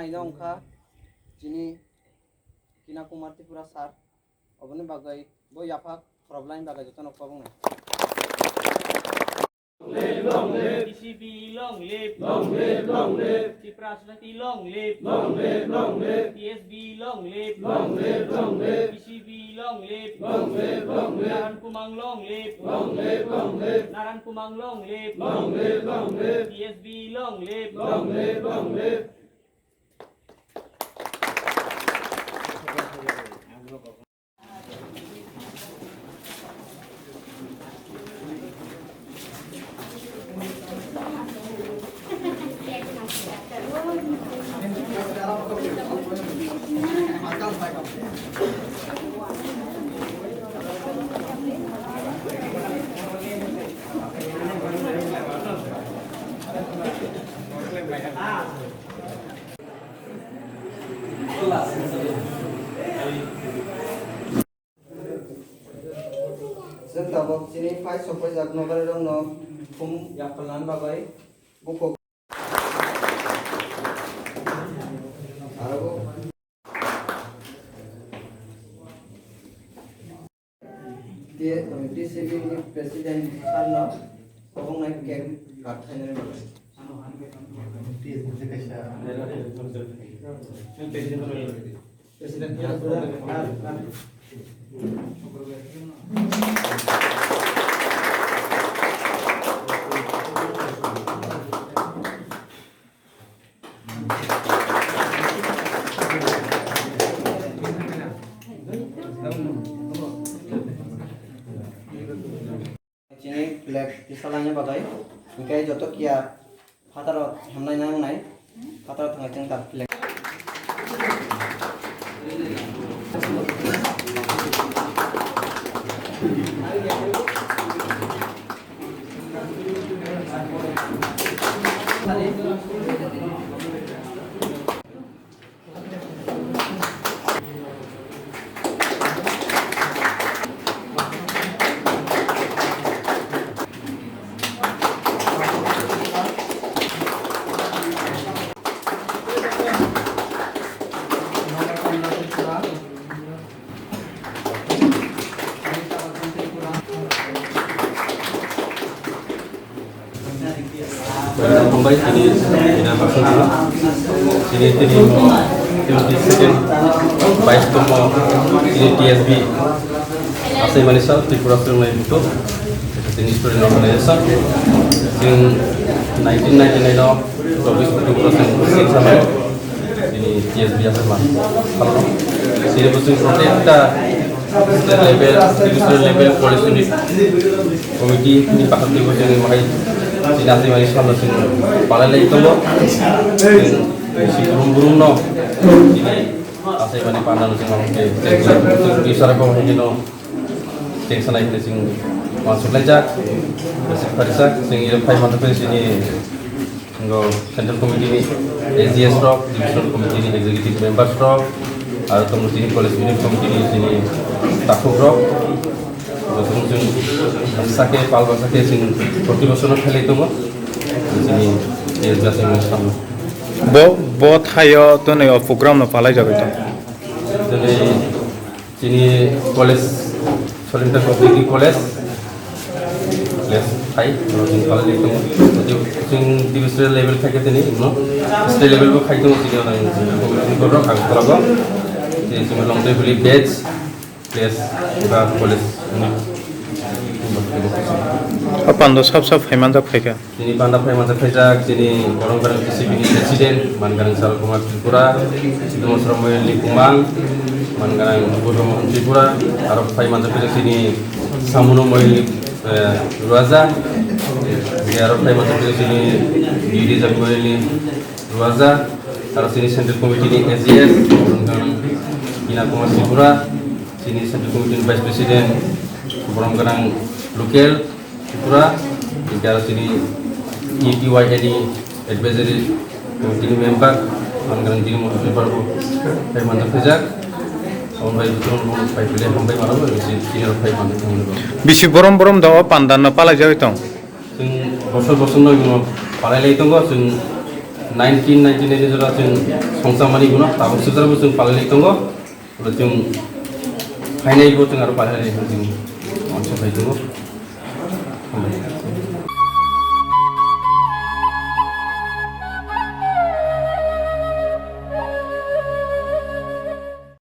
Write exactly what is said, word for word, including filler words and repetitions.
Ino wngkha chini Kina Kumar Tripura sir, oboni bagwi bo yaphak khoroplani bagwi jotono kwbangma. Long live, long live. T C B long live. Long live, long live. Tipra Society long live. Long live, long live. T S B long live. Long live, long live. T C B long live. Long live, long live. Naran Kumang long live. Long live, long live. Naran Kumang long live. Long live, long live. T S B long live. Long live, long live. Chwng tabuk chini phai sokpaijak nokari rokno khum yaphalna bagwi bukhuk. Aro T C B ni president sir no kwbangma cake kat khainani bagwi. President. Chini flag tisa laina bagwi, hwnkhe joto kiya phataro hamnai nangnai, phataro thangwi chwng ta flag. Hambai chini, chini baksa chini, chini tini twenty second, bais tomo, chini T S B, asai mani sal, Tripura Student Union, chini student organization, chini nineteen ninety-nine o, chobbish Tripura Student Union. Chini T S B asai ma. Hello. Chini bo chwng protekta state level, divisional level, college unit committee ni pakhat twi bo chwng bahai chini asai mani samno chwng palai lai tongo. Chwng si burum burum no chini asai mani panda no chwng ahokhe chwng twi sara ko hokhe no chwng sanai hwnwi chwng uansuk laijak. Bwswk pharijak chwng iro phai manthok chini Ngo Central Committee ni A G S rok, Divisional Committee ni Executive Members rok, aro tongo chini College Union Committee ni chini takhuk rok. Bo chwng chwng sake, pal ba sake chwng proti bochor no khailai tongo. Chini A S B asai mani samno. Bo, bo thaio twnwi o program no palai jagwi tong. Twnwi Chini college, Solenta Community College, college hai, oro chwng palai lai tongo. Chwng divisional level khai khe tini, no? State level bo khai tongo, chini orang community borok, Agartala bo. Chini chwng Longtoi Valley batch, place, ba college, no? O pando sab sab phaimanjak phaikha. Chini panda phai manjak khaijak, chini Borom Gwnang T C B ni President, Manganang Sal Kumar Tripura, Dumosra Moyol ni Kumang, Manganang Budho Mohan Tripura, aro phai manjak khaijak chini Samuno Moyol ni, eh, Ruaja, hingke aro phai manjak khaijak chini Bidi Jat Moyol ni Ruaja, aro chini Central Committee ni A G S, Manganang Kina Kumar Tripura, chini Central Committee ni Vice President, Borom Gwnang Local, Tripura, hingke aro chini E T Y A ni advisory committee ni member, Manganang Diri Mohan Tripura bo phai manjak khaijak. Aboni bai buchung bo phai philai hambai mano, bisi chini rok phai manjak khaijak. Bisi borom borom da o panda no palai jagwi tong. Chwng bosor bosor no palai lai tongo, chwng Nineteen ninety-nine ni jora chwng songchamani bono tabuk swkang bo chwng palai tongo. Oro chwng phainai bo chwng aro palai chwng mansa bai tongo.